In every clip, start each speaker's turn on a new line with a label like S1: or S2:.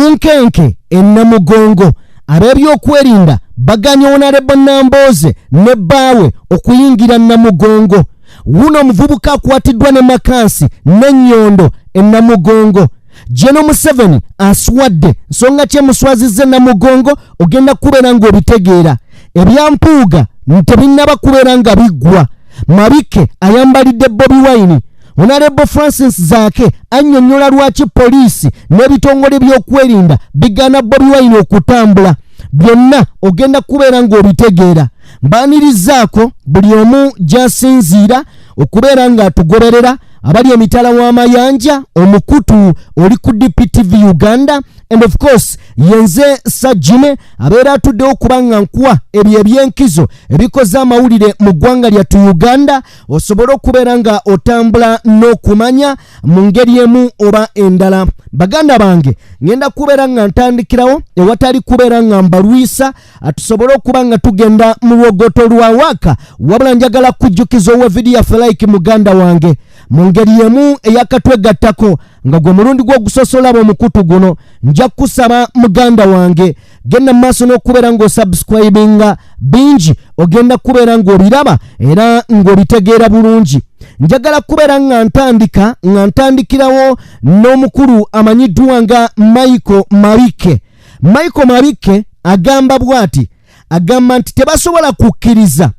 S1: Obunkenke e Namugongo, ab'ebyokwerinda baganye Honorable Nambooze ne bbaawe okuyingira Namugongo. Wuno omuvubuka akwatiddwa ne makansi n'ennyondo e Namugongo. General Museveni aswadde, nsonga ki emuswazizza e Namugongo ogenda kubeera ng'obitegeera. Ebya Mpuuga tebinnaba kubeera nga biggwa. Mabike ayambalidde Bobi Wine. Honorable Francis Zaake annyonnyola lwaki poliisi n'ebitongole by'okwerinda bigaana Bobi Wine okutambula. Byonna ogenda kubeera ng'obitegeera. Mbaanirizaako buli omu gy'asinziira okubeera ng'atugoberera, abali emitala w'amayanja, omukutu oli ku DPTV Uganda, and of course yenze Sajime abeera atuddewo okuba nga nkuwa ebyo ebyenkizo ebikoze amawulire mu ggwanga lyattu Uganda, osobole okubeera nga otambula n'okumanya mu ngeri emu oba endala. Baganda bange, ngenda kubeera nga ntandikirawo ewatali kubeera nga mbalwisa, tusobole okuba nga tugenda mu lwogoto lwa waaka. Wabula njagala kujjukiza owa vidiyo yaffe like, muganda wange, mu ngeri emu eyakatwegattako nga gwe mulundi gw'ogusoose olaba omukutu guno, nja kusaba muganda wange genda mu maaso n'okubeera ng'osubscribinga. Bingi ogenda kubeera ng'obiraba era ng'obitegeera bulungi. Njagala kubeera nga ntandika nga ntandikirawo n'omukulu amanyiddwa nga Michael Mabike. Michael Mabike agamba bw'ati, agamba nti tebasobola kukkiriza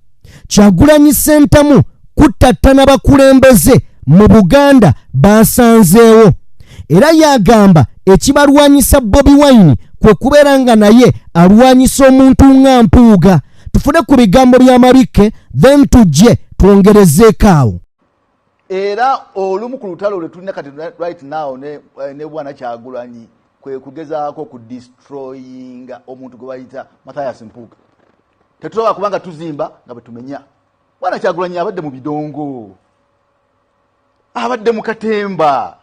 S1: Kyagulanyi Ssentamu kuttattana bakulembeze mu Buganda basanzeewo, era yagamba ekibalwanyisa Bobi Wine kwe kubeera nga naye alwanyisa omuntu nga Mpuuga. Tufune ku bigambo bya Mabike, then tujje twongerezeeko awo.
S2: Era olumu ku lutalo lwe tulina kati right now ne bwana Kyagulanyi kwe kugezaako ku destroyinga omuntu gwe bayita Mathias Mpuuga. Tetusobola kubanga tuzimba nga bwe tumenya. Bwana Kyagulanyi abadde mu bidongo, abadde mu katemba.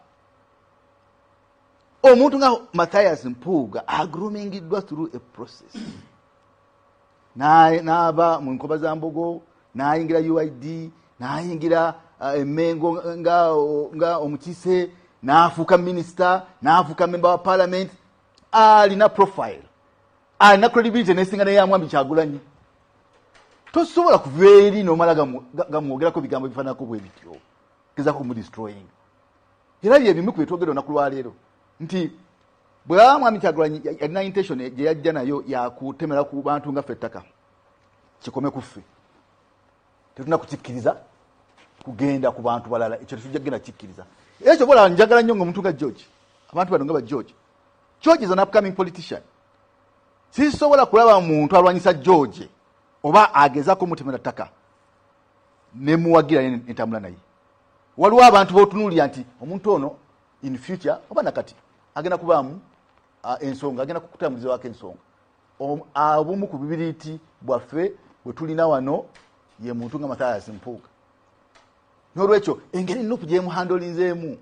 S2: Omuntu nga Mathias Mpuuga agroomingiddwa through a process, n'aba mu Nkoba za Mbogo, n'ayingira UID, n'ayingira Emengo nga omukise, n'afuuka minisita, n'afuuka member wa parliament. Alina profile, alina credibility nesinga neyamwami Kyagulanyi. Tosobola kuva eri nomala gamwogerako bigambo bifaananako bwe bityo, gezako kumudestroying. Era byebimu ku byetwogera olunaku lwaleero nti bwe mwami Kyagulanyi yalina intention gye yajja nayo yakutemera ku bantu nga ffe ettaka, kikome ku ffe. Tetulina kukikkiriza kugenda ku bantu balala, ekyo tetujja kugenda kukikkiriza. Era kyobola njagala nnyo nga omuntu nga George, abantu bano nga ba George, George is an upcoming politician. Sisobola kulaba muntu alwanyisa George oba agezaako mutemera ttaka nemuwagira entambula naye. Waliwo abantu botunuulira nti omuntu ono in future oba nakati agenda kubaamu ensonga, agenda kukutambulizawako ensonga. Obumu ku bibiriiti bwaffe bwe tulina wano ye muntu nga Mathias Mpuuga. Nolwekyo engeri NUP gyemuhandolinzeemu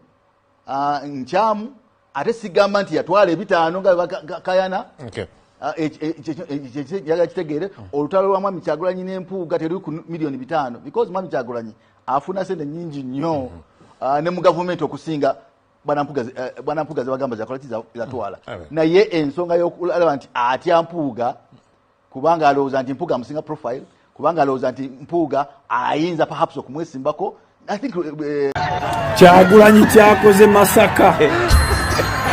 S2: nkyamu. Ate sigamba nti yatwala 500 nga bakayana. Njagala kitegeere, olutalo lwa mwami Kyagulanyi n'Empuuga teruli ku miliyoni 500, because mwami Kyagulanyi afuna sente nyingi nnyo ne mu gavumenti okusinga bwana Mpuuga zebagamba zakola ki, zatwala. Naye ensonga y'okulaba nti atya Mpuuga kubanga alowooza nti Mpuuga amusinga profile, kubanga alowooza nti Mpuuga ayinza perhaps okumwesimbako, I think
S3: Kyagulanyi kyakoze Masaka,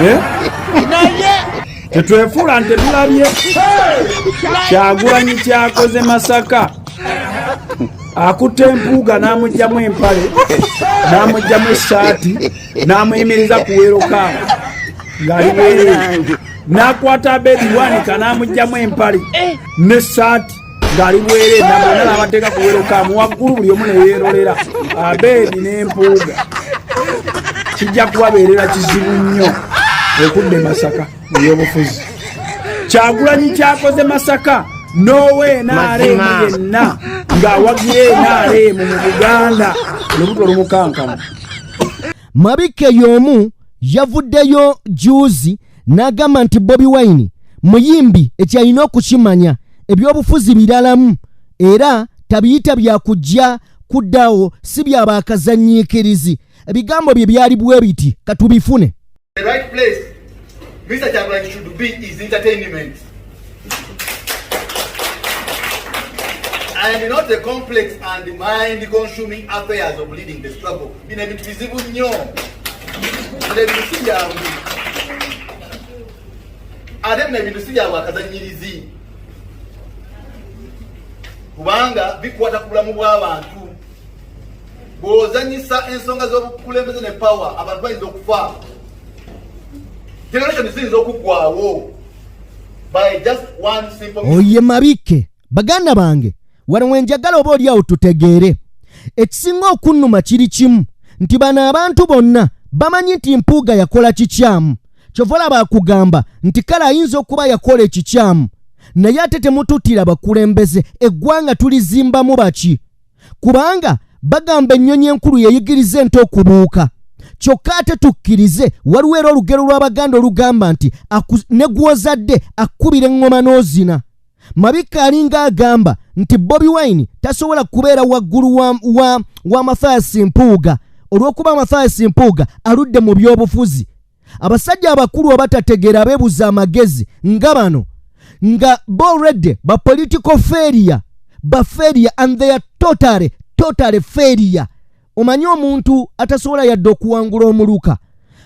S3: eh? Tetwefuula nti tetulabye. Kyagulanyi kyakoze Masaka, akutte Empuuga n'amugjamu empale, n'amugjamu essaati, n'amuyimiriza ku weerokaawo ng'ali bwereere, n'akwata Abedi Wanika n'amugjamu empale n'essaati ng'ali bwereere, nabonna n'abateeka ku weerokaamu waggulu, buli omu ne yeerolera. Abedi n'Empuuga kijja kubabeerera kizibu nnyo okudda e Masaka mu byobufuzi. Kyagulanyi kyakoze Masaka n'owa NRM yenna ng'awagira NRM mu Buganda, olubuto olumukankana.
S1: Mabike y'omu yavuddeyo juzi n'agamba nti Bobi Wine muyimbi, ekyalina okukimanya ebyobufuzi biralamu, era tabiyita byakujja kuddaawo, si byabakazannyiikirizi. Ebigambo bye byali bwe biti, katubifune.
S2: The right place. Mr. Kyagulanyi should be is entertainment and not the complex and mind consuming affairs of leading the struggle. Bino ebintu bizibu nnyo, bino ebintu si byangu, ate bino ebintu si byangu akazanyirizi, kubanga bikwata ku bulamu bw'abantu. Bw'ozanyisa ensonga z'obukulembeze ne power, abantu bayinza okufa, generation ziyinza okuggwawo by just one simple
S1: Oye Mabikke, baganda bange, wano wenjagala oba oli awo tutegeere. Ekisinga okunnuma kiri kimu nti bano abantu bonna bamanyi nti Mpuuga yakola kikyamu. Kyova olaba akugamba nti kale ayinza okuba yakola ekikyamu, naye ate temututtira bakulembeze. Eggwanga tulizimbamu baki? Kubanga bagamba ennyonyi enkulu yeyigiriza ente okubuuka. Kyokka ate tukkirize waliwo era olugero lw'Abaganda olugamba nti ne gw'ozadde akkubira eŋŋoma n'ozina. Mabikke alinga agamba nti Bobi Wine tasobola kubeera waggulu wa Mathias Mpuuga olw'okuba Mathias Mpuuga aludde mu by'obufuzi. Abasajja abakulu abatategeera abeebuza amagezi nga bano nga bo already ba political failure, ba failure, and they are totally, totally failure. Omanyi omuntu atasobola yadde okuwangula omuluka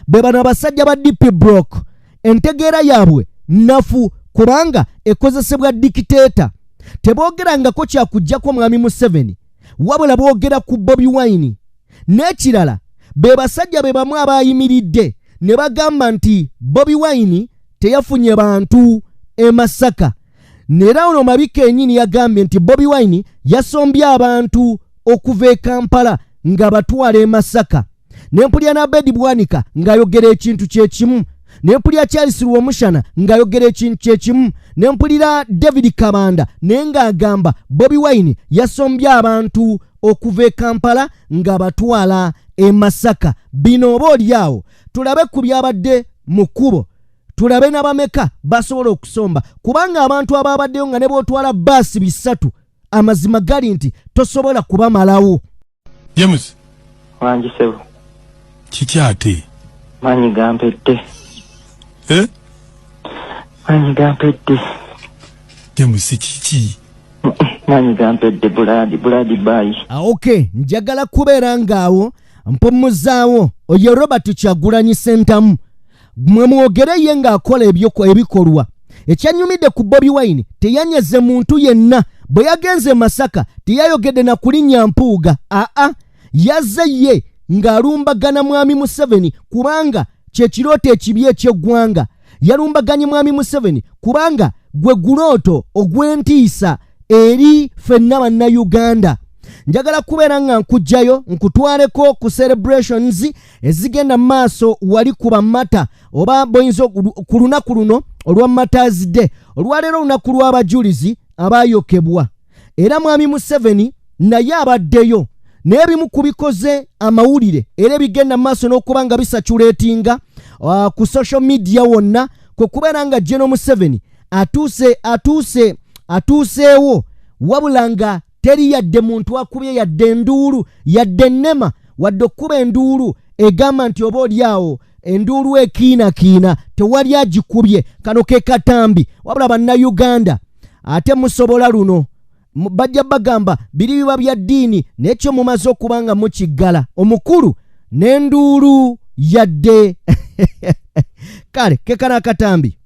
S1: be bano abasajja ba DP Block. Entegeera yaabwe nafu kubanga ekozesebwa dictator. Teboogerangako kyakuggyako Mwami Museveni, wabula boogera ku Bobi Wine. N'ekirala, be basajja be bamu abayimiridde ne bagamba nti Bobi Wine teyafunye bantu e Masaka. Neera ono Mabikke yennyini yagambye nti Bobi Wine yasombye abantu okuva e Kampala nga batwala e Masaka. Ne mpulira n'Abedi Bwanika ng'ayogera ekintu kye kimu, ne mpulira Charles Rwomushana ng'ayogera ekintu kye kimu, ne mpulira David Kabanda naye ng'agamba Bobi Wine yasombye abantu okuva e Kampala ng'abatwala e Masaka. Bino oba oli awo tulabe ku byabadde mu kkubo, tulabe n'abameka basobola okusomba, kubanga abantu abaabaddeyo nga ne bw'otwala baasi 300, amazima gali nti tosobola kubamalawo.
S4: James.
S5: Wangi ssebo.
S4: Kiki ate?
S5: Maanyi gampedde.
S4: Eh?
S5: Maanyi gampedde.
S4: James kiki?
S5: Maanyi gampedde buladi buladi bye.
S1: Okay, njagala kubeera ng'awo mpumuzaawo oyo Robert Kyagulanyi Ssentamu, mwe mwogere ye ng'akola ebikolwa. Ekyannyumidde ku Bobi Wine, teyanyeze muntu yenna. Bwe yagenze e Masaka teyayogedde na kulinnya Mpuuga. Aa, yazze ye ng'alumbagana Mwami Museveni kubanga kye kirooto ekibi eky'eggwanga. Yalumbaganye Mwami Museveni kubanga gwe gulooto ogw'entiisa eri ffenna Bannayuganda. Njagala kubeera nga nkugjayo nkutwaleko ku celebrations ezigenda mu maaso wali ku bamata oba boyinza ku lunaku luno olwa Martyrs Day. Olwaleero olunaku lw'abajulizi abaayokebwa, era Mwami Museveni naye abaddeyo. Naye ebimu ku bikoze amawulire era ebigenda mu maaso n'okuba nga bisaculatinga ku social media wonna kwe kubeera nga General Museveni atuuseewo, wabula nga teri yadde muntu akubye yadde enduulu, yadde ennema, wadde okukuba enduulu egamba nti oba oli awo enduulu ekiinakiina, tewali agikubye. Kano ke katambi. Wabula Bannayuganda ate musobola luno bajja bagamba biri biba bya ddiini, naye kyo mumaze okuba nga mukiggala omukulu n'enduulu yadde. Kale ke kano akatambi.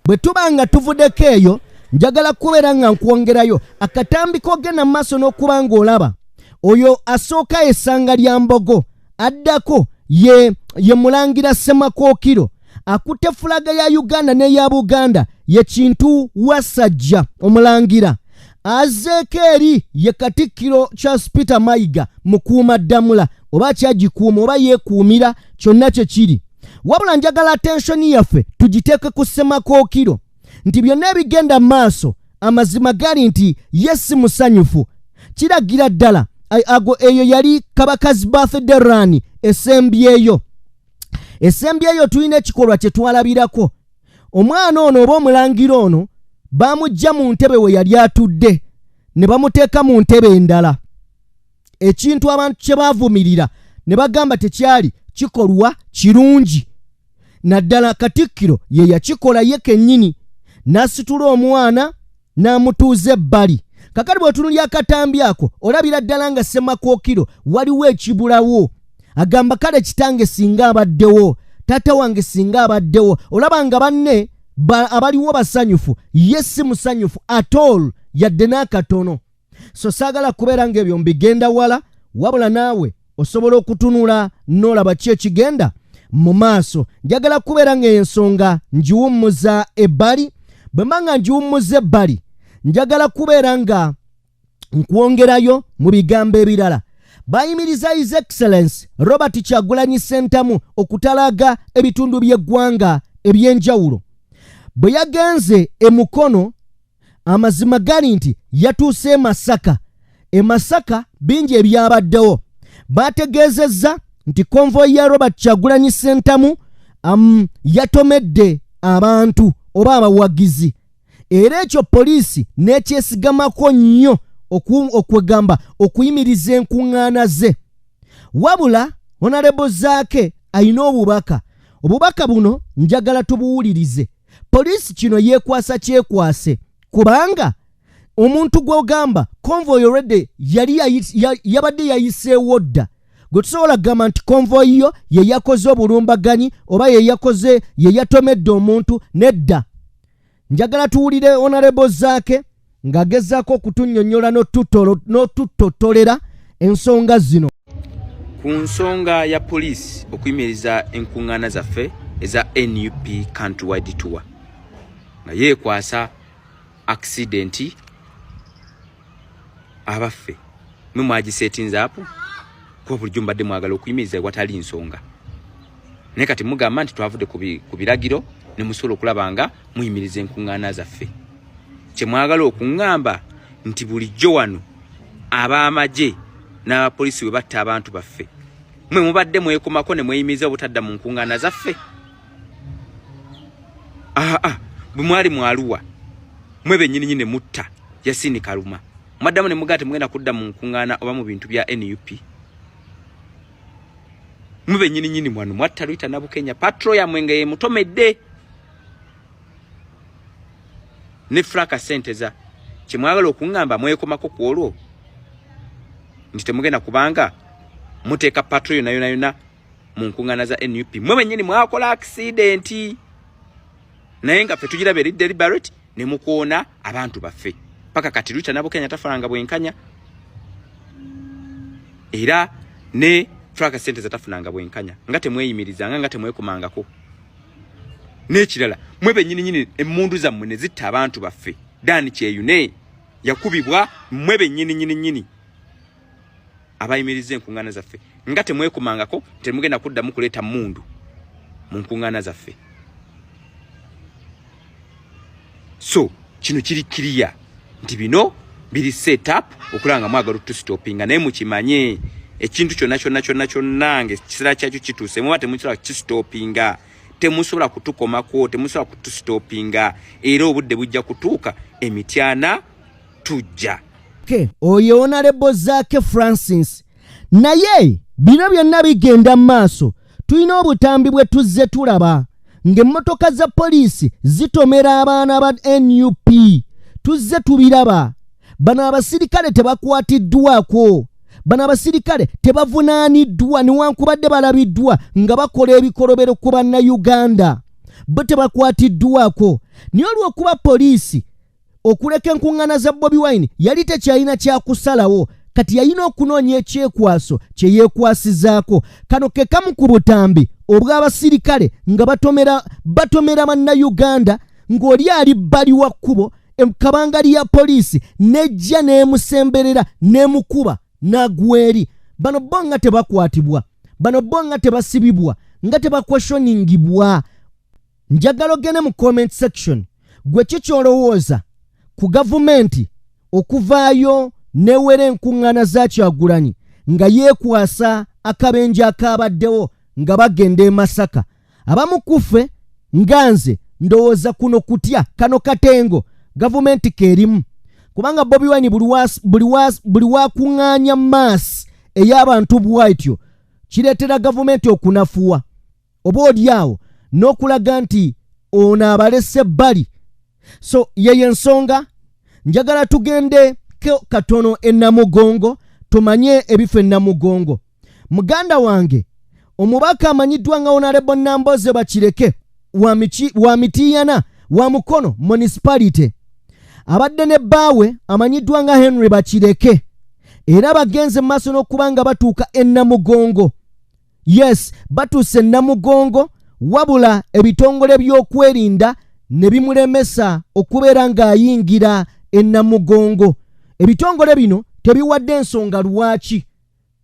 S1: Bwe tuba nga tuvuddeko eyo, njagala kubeera nga nkwongerayo akatambi k'ogenda mu maaso n'okuba ng'olaba oyo asooka essanga lya Mbogo, addako ye Mulangira Ssemakookiro. Akutte fulaga ya Uganda n'eya Buganda ye Kintu Wasajja omulangira. Azzeeko eri ye Katikkiro Charles Peter Mayiga mukuumaddamula, oba akyagikuuma oba yeekuumira, kyonna kye kiri. Wabula njagala attention yaffe tugiteeke ku Ssemakookiro nti byonna ebigenda mu maaso, amazima gali nti ye si musanyufu. Kiragira ddala ago eyo yali Kabaka's birthday run esembyeyo. Esembyeyo tulina ekikolwa kye twalabirako. Omwana ono oba omulangira ono bamuggya mu ntebe we yali atudde ne bamuteeka mu ntebe endala, ekintu abantu kye baavumirira ne bagamba tekyali kikolwa kirungi, naddala Katikkiro ye yakikola ye kennyini n'asitula omwana n'amutuuza ebbali. Kakati bw'otunulya akatambi ako olabira ddala nga Ssemakookiro waliwo ekibulawo. Agamba kale kitange singa abaddewo, taata wange singa abaddewo. Olaba nga banne abaliwo basanyufu, ye si musanyufu at all yadde n'akatono. So saagala kubeera ng'ebyo mbigenda wala, wabula naawe osobola okutunula n'olaba ki ekigenda mu maaso. Njagala kubeera ng'ensonga ngiwummuza ebbali. Bwe mba nga ngiwummuza ebbali, njagala kubeera nga nkwongerayo mu bigambo ebirala. Bayimiriza His Excellence Robert Kyagulanyi Ssentamu okutalaga ebitundu by'eggwanga eby'enjawulo. Bwe yagenze e Mukono, amazima gali nti yatuuse e Masaka. E Masaka bingi ebyabaddewo. Baategeezezza nti convoy ya Robert Kyagulanyi Ssentamu yatomedde abantu oba abawagizi, era ekyo poliisi n'ekyesigamako nnyo okwegamba okuyimiriza enkuŋŋaana ze. Wabula Honorable Zaake alina obubaka. Obubaka buno njagala tubuwulirize. Poliisi kino yeekwasa kyekwase, kubanga omuntu gw'ogamba convoy already yali yabadde yayiseewo dda, gwe tusobola kugamba nti convoy yo ye yakoze obulumbaganyi oba ye yakoze ye yatomedde omuntu, nedda. Njagala tuwulire Honorable Zaake ng'agezaako okutunnyonnyola n'otuttotolera ensonga zino.
S6: Ku nsonga ya poliisi okuyimiriza enkuŋŋaana zaffe eza NUP countrywide tour nga yeekwasa accident, abaffe mwe mwagisetinze up, kuba bulijjo mubadde mwagala okuyimiriza ewatali nsonga, naye kati mugamba nti twavudde ku biragiro ne musobola okulaba nga muyimiriza enkuŋŋaana zaffe. Kyemwagala okuŋŋamba nti bulijjo wano ab'amagye n'abapoliisi bwe batta abantu baffe, mwe mubadde mwekomako ne mweyimiriza obutadda mu nkuŋŋaana zaffe? Aa, bwe mwali mwaluwa mwe bennyininyini ne mutta Yasini Kaluma, mwaddamu ne mugaa temugenda kudda mu nkuŋŋaana oba mu bintu bya NUP. Mwe bennyininyini mwano mwatta Rita Nabukenya, patrol yammwe nga yemutomedde ne Fraka Senteza. Kyemwagala okuŋŋamba mwekomako ku olwo nti temugenda kubanga muteeka patrol yonna yonna yonna mu nkuŋŋaana za NUP? Mwe bennyini mwakola accident, naye nga ffe tugiraba eri deliberate ne mukoona abantu baffe. Paka kati Rita Nabukenya tafunanga bwenkanya, era ne Fraka Senteza tafunanga bwenkanya, nga temweyimirizanga, nga temwekomangako. N'ekirala, mwe bennyininyini emmundu zammwe ne zitta abantu baffe. Dan Kyeyune yakubibwa mmwe bennyininyininyini abayimiriza enkuŋŋaana zaffe, nga temwekomangako temugenda kuddamu kuleeta mmundu mu nkuŋŋaana zaffe. So kino kiri kiriya nti bino biri set up okulaba nga mwagala otusitopinga, naye mukimanye ekintu kyonna kyonna kyonna kyonna nga ekiseera kyakyo kituuse, muba temusobola kukisitopinga, temusobola kutukomako, temusobola kutusitopinga, era obudde bujja kutuuka emityana tujja.
S1: Ke oyo Honorable Zaake Francis. Naye bino byonna bigenda mu maaso, tulina obutambi bwe tuzze tulaba ng'emmotoka za poliisi zitomera abaana ba NUP. Tuzze tubiraba. Bano abasirikale tebakwatiddwako, bano abasirikale tebavunaaniddwa, newankubadde balabiddwa nga bakola ebikolobero ku Bannayuganda, bo tebakwatiddwako. Naye olw'okuba poliisi okuleka enkuŋŋaana za Bobi Wine yali tekyalina kyakusalawo, kati yalina okunoonya ekyekwaso kye yeekwasizaako. Kano ke kamu ku butambi. obw'abasirikale nga batomera bannayuganda ng'oli ali bbali wa kkubo, kabangali ya poliisi nejja n'emusemberera n'emukuba n'agwa eri. Bano bo nga tebakwatibwa, bano bo nga tebasibibwa, nga tebakweshoningibwa. Njagala ogende mu comment section, gwe ki ky'olowooza ku gavumenti okuvaayo newera enkuŋŋaana za Kyagulanyi nga yeekwasa akabenje akaabaddewo nga bagenda e Masaka? Abamu ku ffe nga nze ndowooza kuno kutya kano katengo gavumenti keerimu, kubanga Bobi Wine buli wakuŋŋaanya mass ey'abantu bw'atyo kireetera gavumenti okunafuwa oba oli awo n'okulaga nti ono abalese ebbali. So yeyo ensonga njagala tugende katono e Namugongo tumanye ebifo e Namugongo. Muganda wange omubaka amanyiddwa nga Honorable Namboze Bakireke wa Mitiyana wa Mukono Municipality abadde ne bbaawe amanyiddwa nga Henry Bakireke, era bagenze mu maaso n'okuba nga batuuka e Namugongo. Yes, batuuse e Namugongo, wabula ebitongole by'okwerinda ne bimulemesa okubeera ng'ayingira e Namugongo. Ebitongole bino tebiwadde ensonga lwaki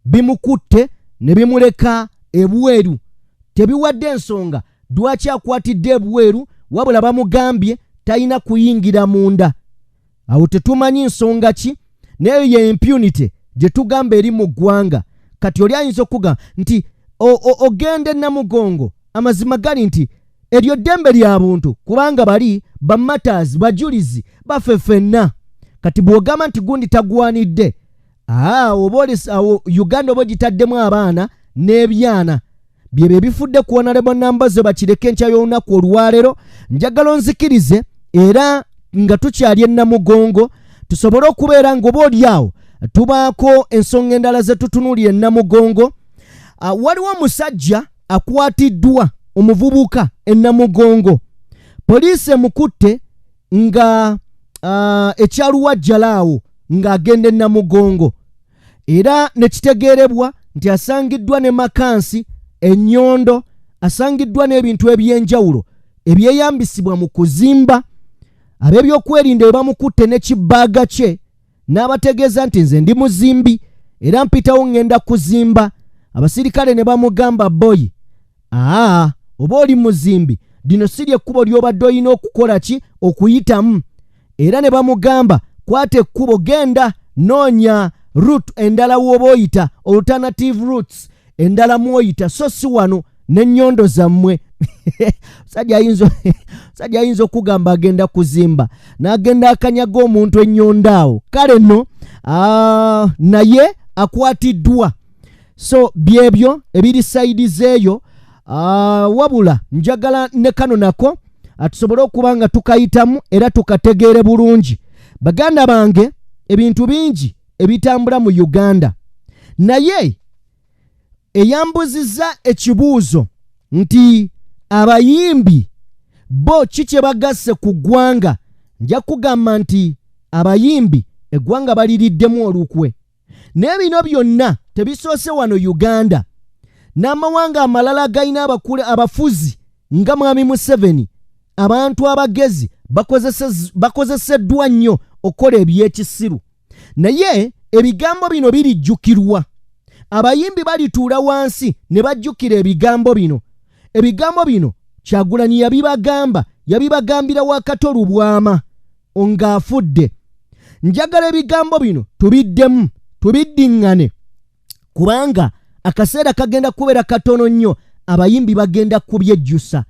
S1: bimukutte ne bimuleka ebweru, tebiwadde ensonga lwaki akwatidde ebweru, wabula bamugambye talina kuyingira munda. Awo tetumanyi nsonga ki, naye ye impunity gye tugamba eri mu ggwanga. Kati oli ayinza okugamba nti ogende Namugongo, amazima gali nti eryo ddembe lya buntu, kubanga bali bamartyrs, bajulizi baffe ffenna. Kati bw'ogamba nti gundi tagwanidde, oba awo Uganda oba ogitaddemu abaana n'ebyana byebyo ebifudde ku Honorable Namboze Bakireke enkya y'olunaku olwaleero. Njagala onzikirize, era nga tukyali e Namugongo, tusobole okubeera ng'oba oli awo tubaako ensonga endala ze tutunuulira e Namugongo. Waliwo omusajja akwatiddwa, omuvubuka e Namugongo, poliisi emukutte nga ekyaluwajjala awo ng'agenda e Namugongo, era ne kitegeerebwa nti asangiddwa ne makansi, ennyondo, asangiddwa n'ebintu eby'enjawulo ebyeyambisibwa mu kuzimba. Ab'ebyokwerinda bwe bamukutte ne kibaaga kye n'abategeeza nti nze ndi muzimbi era mpitawo ŋŋenda kuzimba. Abasirikale ne bamugamba, "Boyi, aa oba oli muzimbi, lino si lyekkubo ly'obadde olina okukola ki okuyitamu." Era ne bamugamba, "Kwata ekkubo, genda noonya route endala w'oba oyita, alternative routes endala mw'oyita, so si wano n'ennyondo zammwe." Sajja ayinza okugamba agenda kuzimba n'agenda akanyaga omuntu ennyondo awo. Kale nno naye akwatiddwa. So byebyo ebiri side zeeyo. Wabula njagala ne kano nako tusobole okuba nga tukayitamu era tukategeere bulungi. Baganda bange, ebintu bingi ebitambula mu Uganda, naye eyambuzizza ekibuuzo nti abayimbi bo ki kye bagasse ku ggwanga, nja kugamba nti abayimbi eggwanga baliriddemu olukwe. Naye bino byonna tebisoose wano Uganda, n'amawanga amalala galina abafuzi nga Mwami Museveni. Abantu abagezi bakozeseddwa nnyo okukola ebyekisiru, naye ebigambo bino birijjukirwa. Abayimbi balituula wansi ne bajjukira ebigambo bino. Ebigambo bino Kyagulanyi yabibagamba, yabibagambira Wakato Lubwama ng'afudde. Njagala ebigambo bino tubiddemu, tubiddiŋŋane, kubanga akaseera kagenda kubeera katono nnyo. Abayimbi bagenda kubyejjusa,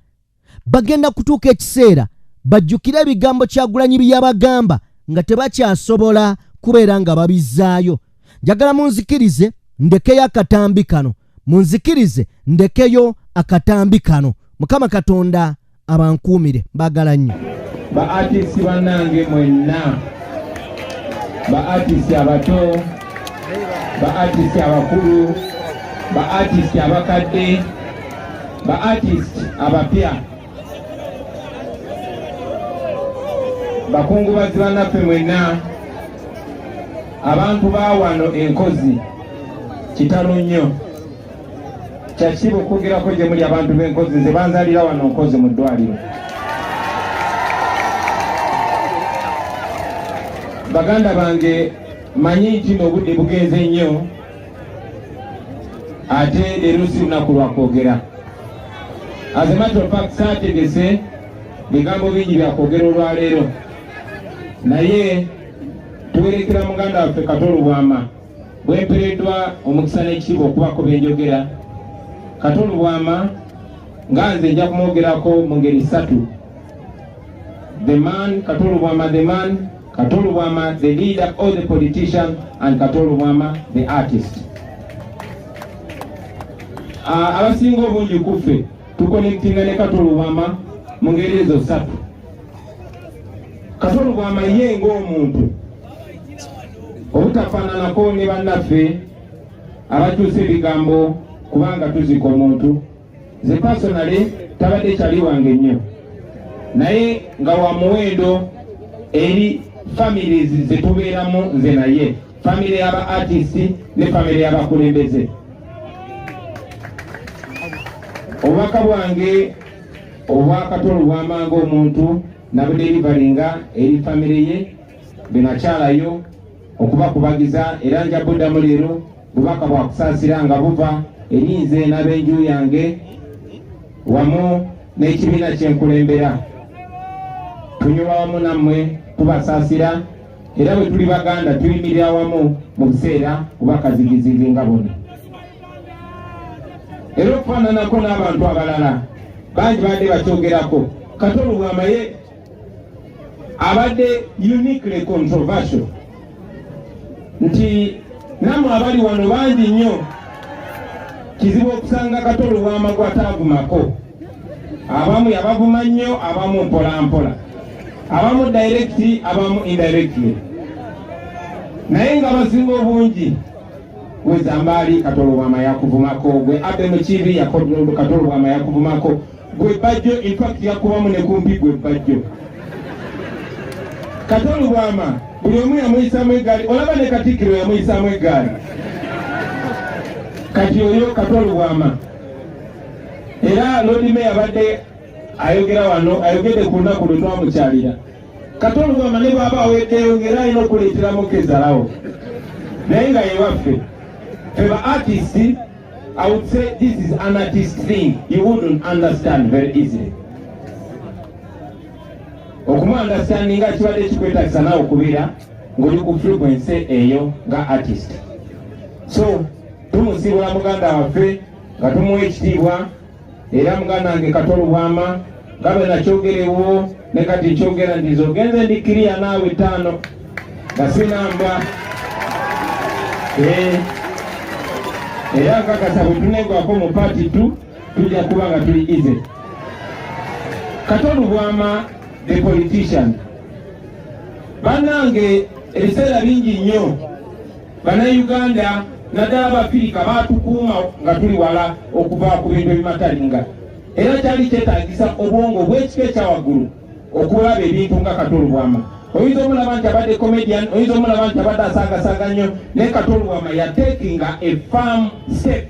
S1: bagenda kutuuka ekiseera bajjukire ebigambo Kyagulanyi bye yabagamba nga tebakyasobola kubeera nga babizzaayo. Njagala munzikirize ndekeyo akatambi kano, munzikirize ndekeyo akatambi kano. Mukama Katonda abankuumire, mbaagala nnyo.
S7: Ba artist bannange mwenna, ba artist abato, ba artist abakulu, ba artist abakadde, ba artist abapya, bakungubazi bannaffe mwenna, abantu ba wano enkozi, kitalo nnyo. Kyakitiibwa okwogerako gye muli abantu b'Enkozi. Nze banzalira wano Nkozi mu ddwaliro. Baganda bange, manyi nti n'obudde bugenze nnyo, ate leero si lunaku lwa kwogera. As a matter of fact, saategese bigambo bingi byakwogera olwaleero, naye tuwerekera muganda waffe Kato Lubwama. Bwempereddwa omukisa n'ekitiibwa okubako benjogera, Kato Lubwama nga nze nja kumwogerako mu ngeri ssatu: the man Kato Lubwama, the man Kato Lubwama, the leader or the politician, and Kato Lubwama the artist. Abasinga obungi kuffe tuconnectinga ne Kato Lubwama mu ngeri ezo ssatu. Kato Lubwama ye ng'omuntu, obutafaananako ne bannaffe abakyusa ebigambo kubanga tuzika omuntu, nze personally tabadde kyali wange nnyo, naye nga wa muwendo eri families zetubeeramu nze naye, famire y'aba artist ne famire y'abakulembeze. Obubaka bwange obwa Kato Lubwama ng'omuntu nabudeliveringa eri famire ye benakyalayo okubakubagiza, era nja buddamu leero. Bubaka bwakusaasira nga buva eri nze n'ab'enju yange wamu n'ekibiina kyenkulembera. Tunyuma wamu nammwe, tubasaasira, era bwe tuli Baganda tuyimirira wamu mu biseera oba kazigizizi nga buno. Era okufaananako n'abantu abalala bangi badde bakyogerako, Kato Lubwama ye abadde uniquely controversial, nti nammwe abali wano bangi nnyo kizibu okusanga Kato Lubwama gw'ataavumako. Abamu yabavuma nnyo, abamu mpola mpola, abamu direct, abamu indirectly, naye nga basinga obungi, gwe Zambaali, Kato Lubwama yakuvumako, gwe Abe Mukiibi, Kato Lubwama yakuvumako, gwe Bajjo, infact yakubamu ne kumpi gwe Bajjo. Kato Lubwama buli omu yamuyisaamu eggaali, olaba ne Katikkiro yamuyisaamu eggaali. Kati oyo Kato Lubwama. Era Lord Mayor abadde ayogera wano, ayogedde ku lunaku lwe twamukyalira. Kato Lubwama ne bw'aba aweddeyo ng'era alina okuleeteramu kezalawo, naye nga yewaffe ffe ba artist. I would say this is an artist thing you wouldn't understand very easily. Okumuunderstandinga kibadde kikwetagisa naawe okubeera ng'oli ku frequency eyo nga artist. So tumusibula muganda waffe nga tumuwa ekitiibwa. Era muganda wange Kato Lubwama, nga bwe nakyogerewo ne kati nkyogera nti nze ogenze ndi kiriya naawe ttaano nga sinamba. Era nkakasa bwe tunegwako mu part 2 tujja kuba nga tuli easy. Kato Lubwama the politician, bannange, ebiseera bingi nnyo Bannayuganda naddala Abafirika batukuuma nga tuli wala okuva ku bintu ebimatalinga, era kyali kyetagisa obwongo obw'ekika ekyawaggulu okulaba ebintu nga Kato Lubwama. Oyinza omulaba nti abadde comedian, oyinza omulaba nti abadde asaagasaaga nnyo, naye Kato Lubwama yatekinga a firm step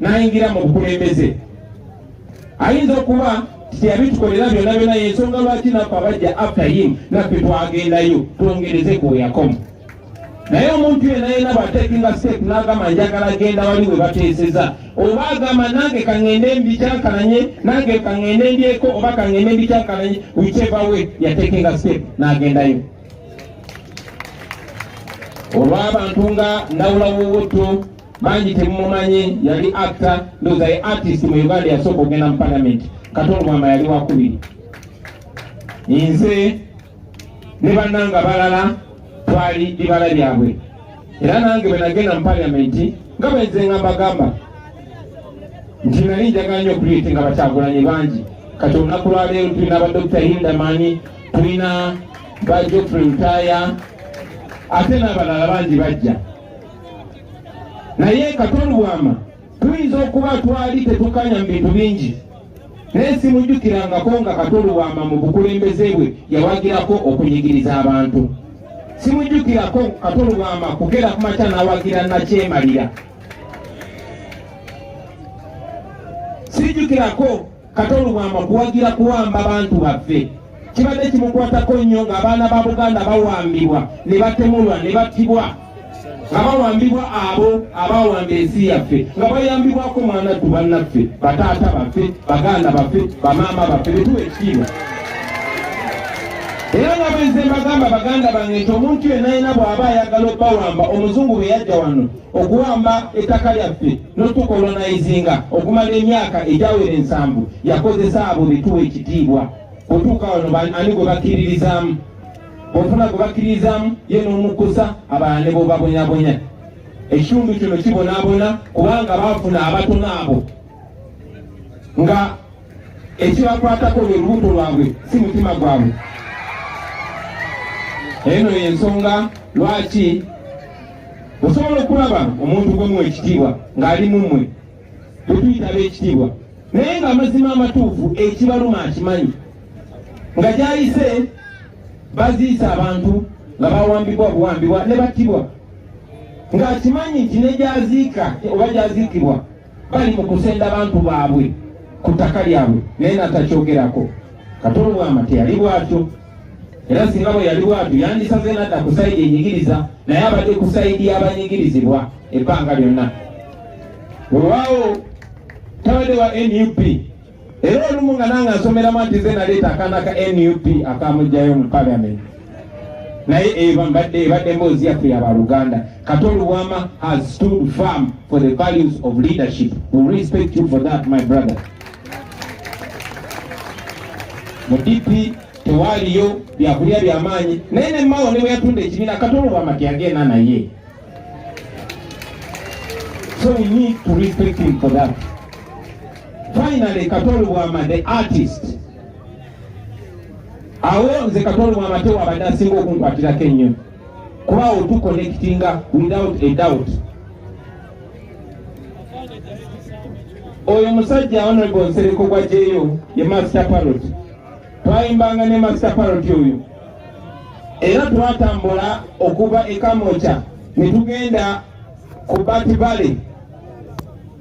S7: n'ayingira mu bukulembeze. Ayinza okuba teyabitukolera byonna byonna, yensonga lwaki naffe abajja after him naffe twagendayo twongereze ku weyakomu. Naye omuntu yenna yenna bw'atekinga step n'agamba njagala genda wali we bateeseza, oba agamba nange kaŋŋende mbikyankalanye, nange kaŋŋende ndyeko, oba kaŋŋende mbikyankalanye, whichever way, yatekinga step n'agendayo. Olw'abantu nga Ndawula Wowoto, bangi temumumanyi, yali actor, ndowooza ye artist mu Uganda yasooka okugenda mu parliament. Kato Lubwama yali wakubiri. Nze ne bannanga balala twali bibala byabwe. Era nange bwe nagenda mu parliament, nga bwe nze nga mbagamba nti nali njagala nnyo okuleeta nga bakyagulanye bangi. Kati olunaku lwaleero tulina ba Dr Hindamani, tulina ba Geoffrey Lutaaya, ate n'abalala bangi bajja. Naye Kato Lubwama tuyinza okuba twali tetukanya mu bintu bingi, naye simujjukirangako nga Kato Lubwama mu bukulembeze bwe yawagirako okunyigiriza abantu. Simujjukirako Kato Lubwama kugera ku makya n'awagira nakyemalira. Sijjukirako Kato Lubwama kuwagira kuwamba bantu baffe. Kibadde kimukwatako nnyo ng'abaana ba Buganda bawambibwa ne batemulwa ne battibwa, nga bawambibwa abo abawamba ensi yaffe, nga bayambibwako mwanattu bannaffe, bataata baffe, baganda baffe, bamaama baffe, betuwa ekitiibwa. Era nga bwe nze mbagamba baganda bange nti omuntu yenna yenna bw'aba ayagala obbawamba, omuzungu bwe yajja wano okuwamba ettaka lyaffe n'otukolonaizinga okumala emyaka egyawera 70, yakozesa abo betuwa ekitiibwa. Bw'otuuka wano ani gwe bakkiririzaamu? Bw'ofuna gwe bakkiririzaamu ye n'omukusa, abalala ne bw'obabonyabonya. Ekitundu kino kibonaabona kubanga baafuna abatono abo nga ekibakwatako lwe lubuto lwabwe, si mutima gwabwe. Eno y'ensonga lwaki osobola okulaba omuntu gwe muwa ekitiibwa ng'ali mu mmwe, tetuyita b'ekitiibwa, naye ng'amazima amatuufu ekibaluma akimanyi, nga gy'ayise baziisa abantu nga bawambibwa buwambibwa ne battibwa, ng'akimanyi nti ne gy'aziika oba gy'aziikibwa bali mu kusenda bantu baabwe ku ttaka lyabwe, naye n'atakyogerako. Kato Lubwama teyali bw'atyo, era singa bwe yali bw'atyo yandisaze n'adda ku side enyigiriza, naye abadde ku side y'abanyigirizibwa ebbanga lyonna. Weewaawo tabadde wa NUP, era olumu nga nange nsomeramu nti nze naleeta akaana ka NUP akamugjayo mu parliament, naye ebadde emboozi yaffe yabaluganda. Kato Lubwama has stood firm for the values of leadership. We respect you for that, my brother. Mu DP tewaaliyo byakulya byamaanyi, naye ne Mao ne bwe yatunda ekibiina, Kato Lubwama teyagenda naye. So we need to respect him for that. Finally, Kato Lubwama the artist. Awo nze Kato Lubwama tewabadde asinga okunkwatirako ennyo, kuba awo tuconnectinga without a doubt. Oyo musajja Honorable Nsereko gw'aggyeyo ye Master Parrot. Twayimbanga ne Master Parrot oyo, era twatambula okuva e Kamwokya ne tugenda ku Bat Valley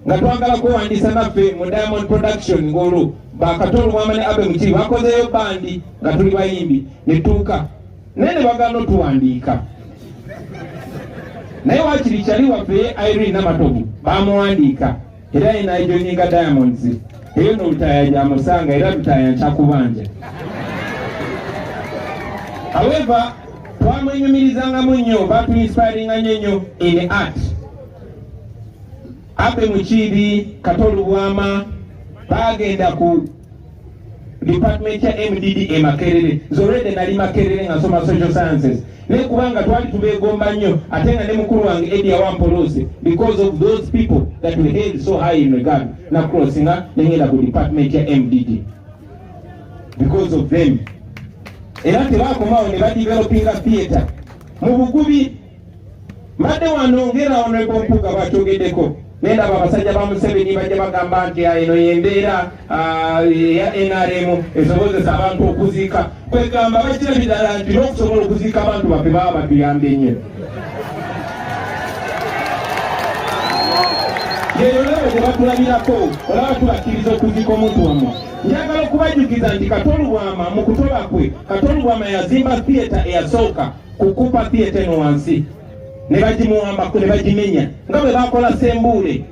S7: nga twagala kwewandiisa naffe mu Diamond Production, ng'olwo ba Kato Lubwama ne Abe Mukiibi bakozeeyo bandi nga tuli bayimbi, ne tuuka naye ne bagaana otuwandiika, naye waakiri kyali waffe Irene Namatovu bamuwandiika, era ye najoininga Diamonds. Eyo no Lutaaya gyamusanga, era Lutaaya nkyakubanja. However, twamwenyumirizangamu nnyo, batuinspiringa nnyo nnyo in art. Abe Mukiibi, Kato Lubwama bagenda ku department ya MDD e Makerere. Nze already nali Makerere nga nsoma social sciences, naye kubanga twali tubeegomba nnyo, ate nga ne mukulu wange Eddie Awampolose, because of those people that we held so high in regard, na crossinga nengenda ku department ya MDD because of them. Era tebakomawo ne badevelopinga theatre mu bugubi. Mbadde wano ngera Honorable Mpuuga bwakyogeddeko, nendaba abasajja ba Museveni bajja bagamba nti eno yembeera eya NRM esobozesa abantu okuziika. Kwegamba bakirabye ddala nti n'okusobola okuziika abantu baffe baba batuyambye nnyo. Yeyo leero gye batulabirako, olaba tubakkiriza okuziika omuntu wammwe. Njagala okubajjukiza nti Kato Lubwama mu kutoba kwe, Kato Lubwama yazimba theatre eyasooka ku Cooper Theatre eno wansi, ne bagimuwambako ne bagimenya nga bwe bakola Sembuule.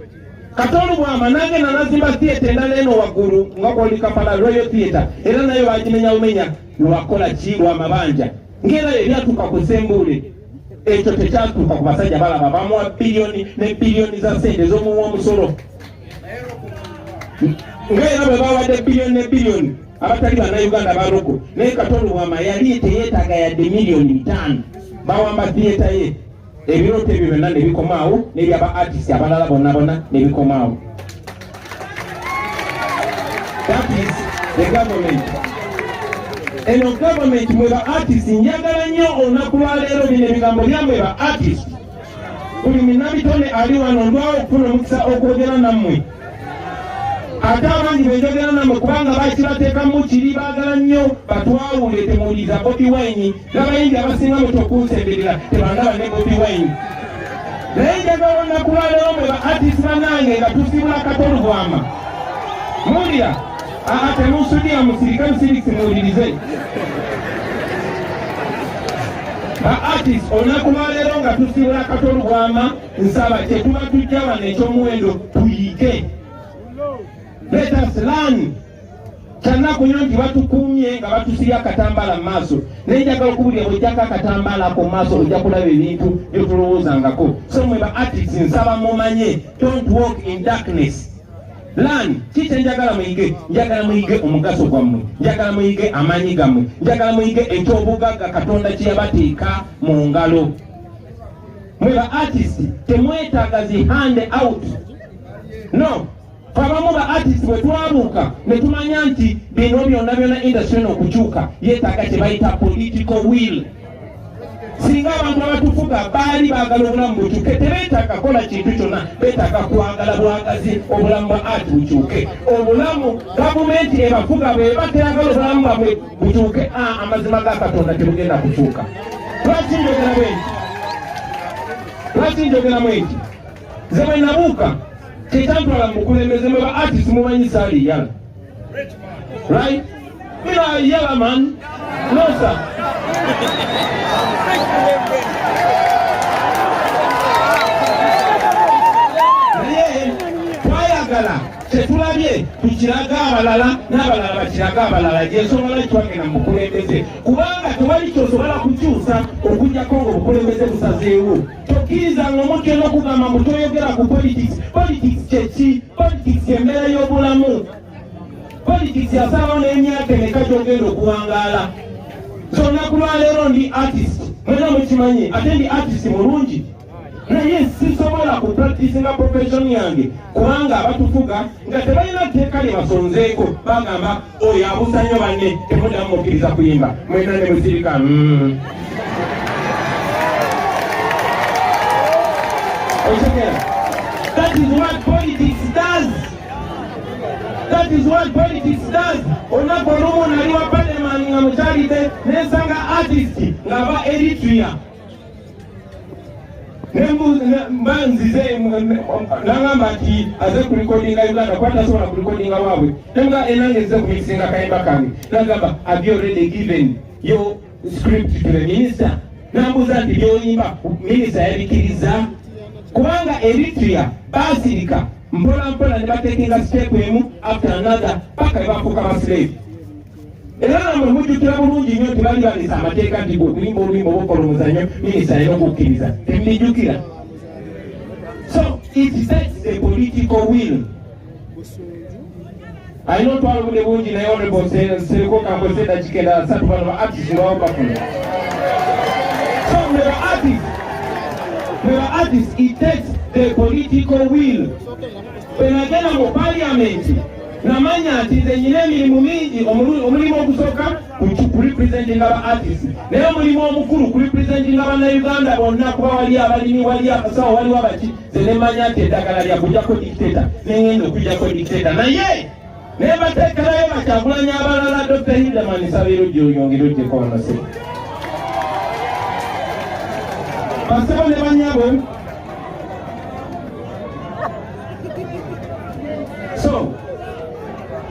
S7: Kato Lubwama n'agenda n'azimba theatre endala eno waggulu nga kwoli Kampala Royal Theatre, era nayo bagimenya bumenya. Lwakola ki? Lwamabanja, ng'era ebyatuuka ku Sembuule. Ekyo tekyatuuka ku basajja balaba bamuwa biliyoni ne biliyoni za ssente ez'omuwa omusolo, nga era bwe bawadde biliyoni ne biliyoni abatali bannayuganda balogo. Naye Kato Lubwama yali teyeetaaga yadde miliyoni 5. Bawamba theatre ye, ebirooto ebyo byonna ne bikomaawo, n'ebyaba artist abalala bonna bonna ne bikomaawo. That is the government. Eno government mwe ba artist, njagala nnyo olunaku lwaleero bino ebigambo byammwe ba artist. Buli munnabitone ali wano, ndwawo okufuna omukisa okwogera nammwe, ate abangi benjogera nammwe kubanga bakibateekamu kiri, baagala nnyo batwawule. Temuwuliriza Bobi Wine n'abayimbi abasinga muti okunsemberera tebandaba ne Bobi Wine. Naye njagala olunaku lwaleero mwe ba artist bannange, nga tusibula Kato Lubwama, Muwulira? Aa, temusudiya, musirike busirisi, muwulirize. Ba artist, olunaku lwaleero nga tusibula Kato Lubwama, nsaba kyetuba tujja wano ekyomuwendo tuyige. Let us learn. Kyanaku nnyo nti batukuumye nga batusibye akatambaala mu maaso, naye njagala okubulira, bw'ojjako akatambaala ako mu maaso ojja kulaba ebintu byetulowoozangako. So mwe ba artists, nsaba mumanye, don't walk in darkness, learn. Ki kyenjagala muyige? Njagala muyige omugaso gwammwe, njagala muyige amaanyi gammwe, njagala muyige ekyobugagga Katonda kye yabateeka mu ngalo. Mwe ba artist temwetaaga zi hand out, no. Abamu ba artist bwe twabuuka ne tumanya nti bino byonna byonna, industry eno okukyuka yeetaaga kye bayita political will. Singa abantu abatufuga baali baagala obulamu bukyuke, tebeetaaga kola kintu kyonna, beetaaga kwagala bwagazi obulamu bwa art bukyuke. Obulamu gavumenti ebafuga bweba teyagala obulamu bwabwe bukyuke, amazima ga Katonda tebugenda kukyuka. Lwaki njogera bwenti? Lwaki njogeramu enti? Nze bwe nabuuka, kyekyantwala mu bukulembeze, mwe ba artist mumanyi saali yala, right? Mina yala man, no sir. Naye twayagala kyetulabye tukiraga abalala, n'abalala bakiraga abalala. Gyensonga lwaki twagenda mu bukulembeze, kubanga tewali kyosobola kukyusa okujjako nga obukulembeze busazeewo. Tokkirizanga omuntu yonna okugamba mbu toyogera ku politics. Politics kyeki? Politics embeera y'obulamu. Politics yasalawo n'emyaka emeka gyogenda okuwangaala. So olunaku lwaleero ndi artist, mwena mukimanyi, ate ndi artist mulungi, naye sisobola ku practicinga profession yange kubanga abatufuga nga tebalina tteeka lye basonzeeko. Bagamba oyo abuusa nnyo banne, temuddamu mukkiriza kuyimba. Mwena ne musirika. Otegera? That is what politics does. That is what politics does. Olunaku olumu nali wa parliament nga mukyalidde, nensanga artist ng'ava Eritrea. Mba nzize, nangamba nti aze kurecordinga Uganda kuba tasobola kurecordinga waabwe. Nenga enange nzize kumixinga kayimba kange. Nagamba, "Have you already given your script to the minister?" Nambuuza nti byoyimba minisita yabikiriza? Kubanga Eritrea basirika mpola mpola ne batekinga step emu after another paka ne bafuuka baslave. Era namwe mujjukira bulungi nnyo nti bali balesa amateeka nti gwe okuyimba oluyimba oba okola omuzannyo, minisita alina okukkiriza. Temubijjukira? So it sets the political will. Alina otwala obudde bungi, naye honorable Sereko, kankozesa eddakiika endala 3, bano ba artist bawo bafuna. So mwe ba artist, mwe ba artist, it takes the political will. Bwe nagenda mu parliament, namanya nti nze nyina emirimu mingi. Omulimu ogusooka kurepresentinga ba artist, naye omulimu omukulu kurepresentinga bannayuganda bonna, kuba wali abalimi, wali abasawo, waliwo abaki. Nze nemanya nti eddagala lyakujjako dictator, nengenda okujjako dictator, naye nebateekerayo bakyakulanya abalala. Dr Hilderman, sabeero gyoyongere ojjeko wanase. Basebo ne banyabo, so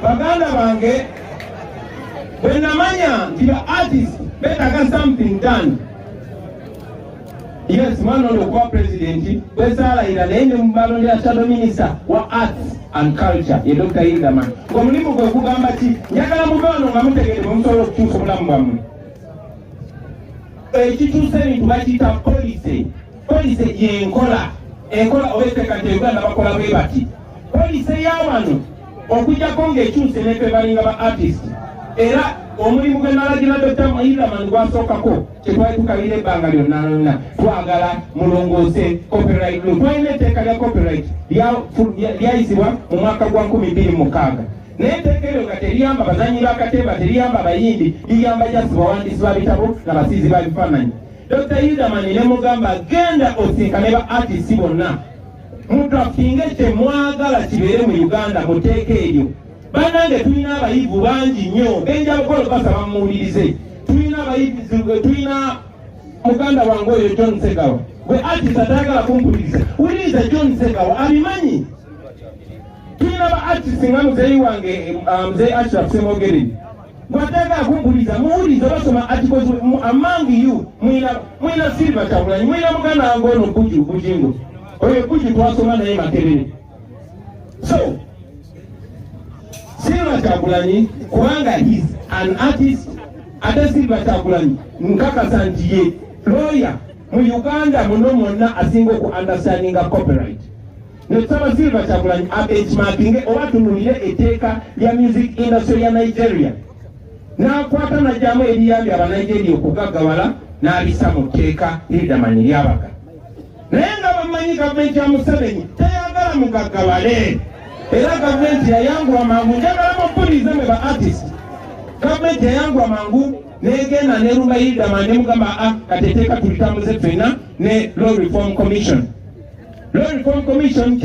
S7: baganda bange, bwe namanya nti ba artist betaaga something done, yes, mwana ono okuba president bwesaalayira, naye ne mubalondera shadow minister wa arts and culture, ye Dr Hilderman, ng'omulimu gwe gugamba ki? Njagala muve wano nga mutegedde bwe musobola okukyusa obulamu bwammwe. Ekikyusa ebintu bakiyita policy. Policy yenkola, enkola oba etteeka nti Uganda bakola bwe bati. Policy ya wano okujjako ng'ekyuse nefevalinga ba artist. Era omulimu gwe nalagira Dr Hilderman gwasookako, kyetwali tukalira ebbanga lyonna lyonna, twagala mulongoose copyright law. Twalina etteeka lya copyright lyayisibwa mu mwaka gwa 2006, naye etteeka eryo nga teriyamba bazanyi bakatemba, teriyamba abayimbi, liyamba just bawandiisi ba bitabo na basiizi ba bifaananyi. Dr Hilderman ne mugamba, genda osinkane ba artist bonna, mudraftinge kyemwagala kibeere mu Uganda mu tteeka eryo. Bannange, tulina abayivu bangi nnyo benjabukola, basaba mumuwulirize. Tulina abayivu, tulina muganda wange oyo John Segawa. Gwe artist atayagala kumpuliriza, wuliriza John Segawa, abimanyi. Tulina ba artist nga muzeeyi wange, muzeeyi Ashraf Ssemogerere, gwateeka akumpuliza, muwulize, basoma articles. Among you mwina Silver Kyagulanyi, mwina muganda wange ono Buju Bujingo. Oyo Buju twasoma naye Makerere. So Silver Kyagulanyi, kubanga he's an artist, ate Silver Kyagulanyi nkakasa nti ye lawyer mu Uganda muno mwonna asinga oku understandinga copyright. Netusaba Silver Kyagulanyi abenchmarkinge oba tunulire etteeka lya music industry ya Nigeria, n'akwata najjamu eriyambye Abanigeria okugaggawala, n'abisa mu tteeka Hilderman lyabaga. Naye nga bamanyi gavumenti ya Museveni teyagala mugaggawale, era gavumenti yayanguwa mangu. Njagala mumpulirize mwe ba artist. Gavumenti yayanguwa mangu negenda nerumba Hilderman, nemugamba, a kati etteeka tulitambuze ffenna ne Law Reform Commission. Law Reform Commission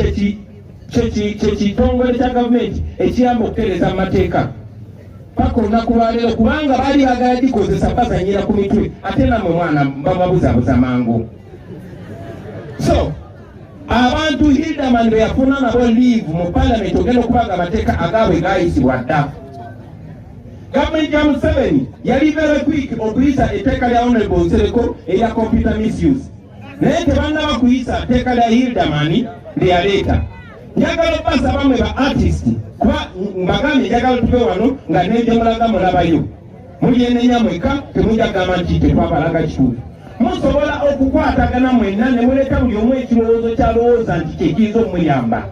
S7: kyekitongole kya gavumenti ekiyamba okutereeza mu mateeka paka olunaku lwaleero, kubanga baali bagala gikozesa bazanyira ku mitwe, ate namwe mwana bababuzabuza mangu. So abantu Hilderman be yafuna nabo leave mu parliament, ogenda okubanga amateeka agaabwe gayisibwa dda. Gavumenti ya Museveni yali very quick okuyisa etteeka lya Honorable Nsereko erya computer misuse, naye tebannaba kuyisa tteeka lya Hilderman lyeyaleeta. Njagala obasaba mwe ba artist, kuba mbagambye njagala tuve wano nga nebyemulaga mulabayo, mulyenenya mweka, temujja kugamba nti tetwabalaga kituufu. Musobola okukwatagana mwenna ne muleka buli omu ekirowoozo kyalowooza nti kyekiyinza omuyamba,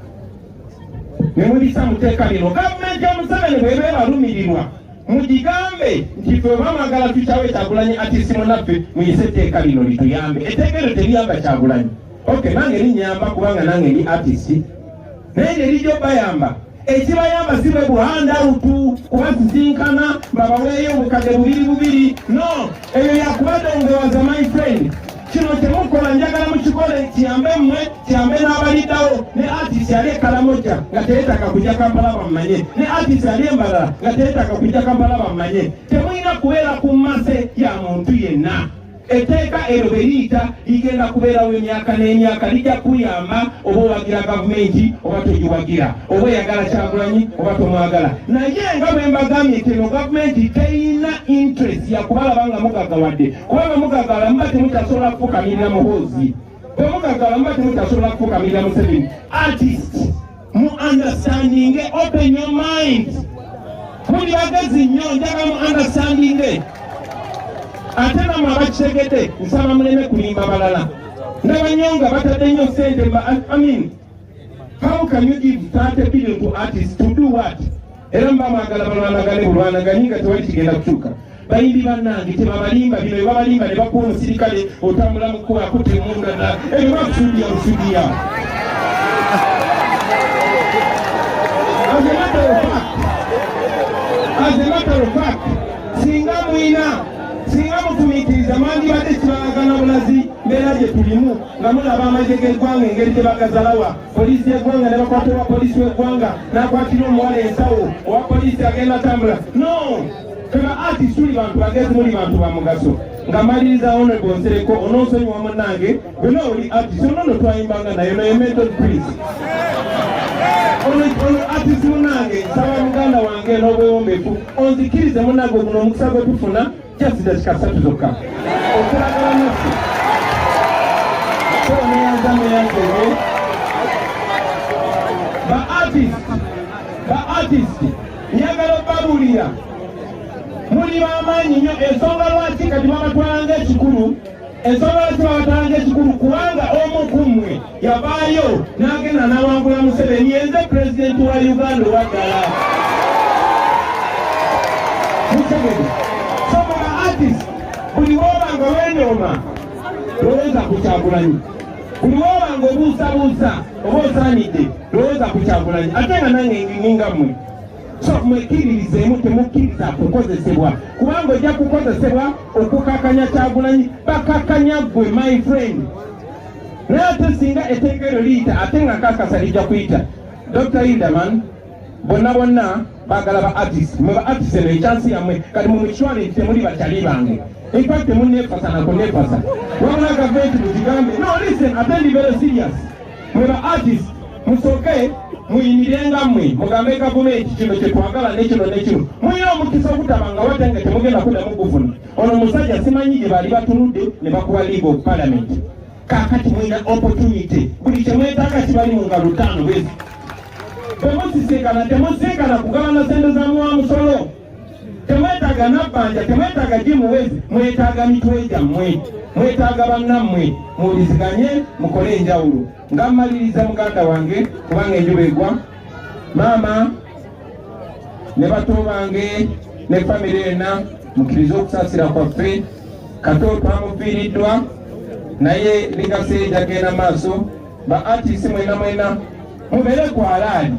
S7: ne mubisa mu tteeka lino. Gavumenti ya Museveni bweba ebalumirirwa, mugigambe nti ffe bamwagala tukyawe Kyagulanyi artist munaffe, muyise etteeka lino lituyambe. Etteeka eryo teriyamba Kyagulanyi. Ok, nange linyamba kubanga nange ndi artist, naye nerijjo bayamba. Ekibayamba si bwe buhandout, kubasisinkana babaweeyo obukadde bubiri bubiri. No, eyo yakubadongowaza. My friend, kino kyemukola njagala mukikole kiyambe mmwe, kiyambe n'abaliddawo. Ne artist ali e Karamoja nga teyetaaga kujja Kampala bamumanye, ne artist ali embalala nga teyetaaga kujja Kampala bamumanye. Temulina kubeera ku mercy ya muntu yenna. Etteeka eryo bwe liyita ligenda kubeerawo emyaka n'emyaka, lijja kuyamba oba owagira gavumenti oba togiwagira, oba oyagala Kyagulanyi oba tomwagala. Naye nga bwe mbagambye nti eno gavumenti teyina interest yakubalaba nga mugaggawadde, kubanga mugaggawala muba temukyasobola kufukamirira Muhoozi, bwe mugaggawala muba temukyasobola kufukamirira Museveni. Artist, mu understanding, open your mind. Muli bagezi nnyo, njagala mu understanding. Ate namwe abakitegedde, nsaba muleme kulimba balala. Ndaba nnyo nga batadde nnyo sente. I mean, how can you give 30 billion to artists to do what? Era muba mwagala balwanagane bulwanaganyi nga tewali kigenda kukyuka. Bayimbi bannange, tebabalimba. Bino byebabalimba ne bakuwa omusirikale otambula mu kkuba akutte emundu, ebyo bakusudiya busudiya. As a matter of fact, as a matter of fact, singa mwina, singa mufumiitiriza, mwandibadde kibalagana bulazi mbeera gye tulimu, nga mulaba amagye g'eggwanga engeri gye bagazalawa, poliisi y'eggwanga ne bakwata owa poliisi w'eggwanga n'akwatira omuwala ensawo, owa poliisi agenda tambula. No, ffe ba artist tuli bantu bagezi, muli bantu ba mugaso. Nga maliriza, Honorable Nsereko, onoonsonyiwa munnange, gwena oli artist, ono no twayimbanga naye naye Mental Prince, ono artist munnange. Nsaba muganda wange n'obwewombeefu onzikirize munnange, guno omukisa gwe tufuna just dakika 3 zokka okulagala naffe. Neyanza, neyanzege. Ba artist, ba artist, njagala obabuulira, muli b'amaanyi nnyo. Ensonga lwaki kati babatwala ng'ekikulu, ensonga lwaki babatwala ng'ekikulu, kubanga omu ku mmwe yavaayo n'agenda n'awangula Museveni. Yenze pulezidenti wa Uganda owaddala. Museveni. So mu ba artist, buli woba nga wenyooma, lowooza ku Kyagulanyi. Buli woba nga obuusabuusa oba osaanidde, lowooza ku Kyagulanyi. Ate nga nange ninga mmwe. So mwekkiririzeemu, temukkiriza kukozesebwa, kubanga ojja kukozesebwa okukakanya Kyagulanyi, bakakanya ggwe, my friend. Naye ate singa etteeka eryo liyita, ate nga nkakasa lijja kuyita, Dr Hilderman, bonna bonna baagala ba artist. Mwe ba artist, eno ekyansi yammwe. Kati mumukitwale nti temuli bakyali bange. In fact, temunneefasa nakunneefasa, wabula gavumenti mugigambe. No, listen, ate ndi very serious. Mwe ba artist, musooke Muyimirire nga mmwe, mugambe gavumenti kino kyetwagala nekino nekino. Mulina omukisa ogutaba nga wate nga temugenda kuddamu gufuna. Ono omusajja simanyi gye baali batunudde ne bakuba League of Parliament. Kaakati mulina opportunity, buli kyemwetaaga kibali mu ngalo ttaano bwezi. Temusisinkana, temusisinkana kugabana sente za muwa musolo. Temwetaaga nabbanja, temwetaaga gimuwezi, mwetaaga mitwe gyammwe, mwetaaga bannammwe, muwuliziganye, mukole enjawulo. Nga mmaliriza, muganda wange, kubanga enjuba egwa, maama ne bato bange ne famire yonna, mukkirize okusaasira kwaffe. Kato twamufiiriddwa, naye legacy ejagenda maaso. Ba artist mwena mwena mubeere ku alaali,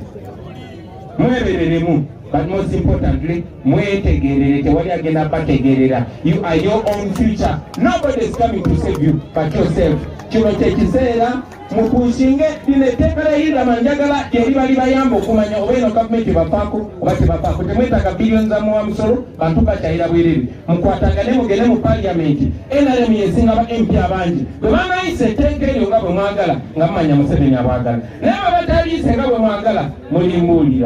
S7: mwebereremu, but most importantly mwetegerere. Tewali agenda bategerera. You are your own future. Nobody is coming to save you but yourself. Kino kyekiseera mupushinge lino etteeka lya Hilderman. Njagala lyeriba libayamba okumanya oba eno gavumenti bafaako oba tebafaako. Temwetaaga biliyoni za muwa musolo, bantu bakyayira bwerere. Mukwatagane, mugende mu paliamenti. NRM yesinga ba MP abangi. Bwe banayisa etteeka eryo nga bwe mwagala, nga mumanya Museveni abwagala, naye bwe bataliise nga bwe mwagala, mulimbuulira.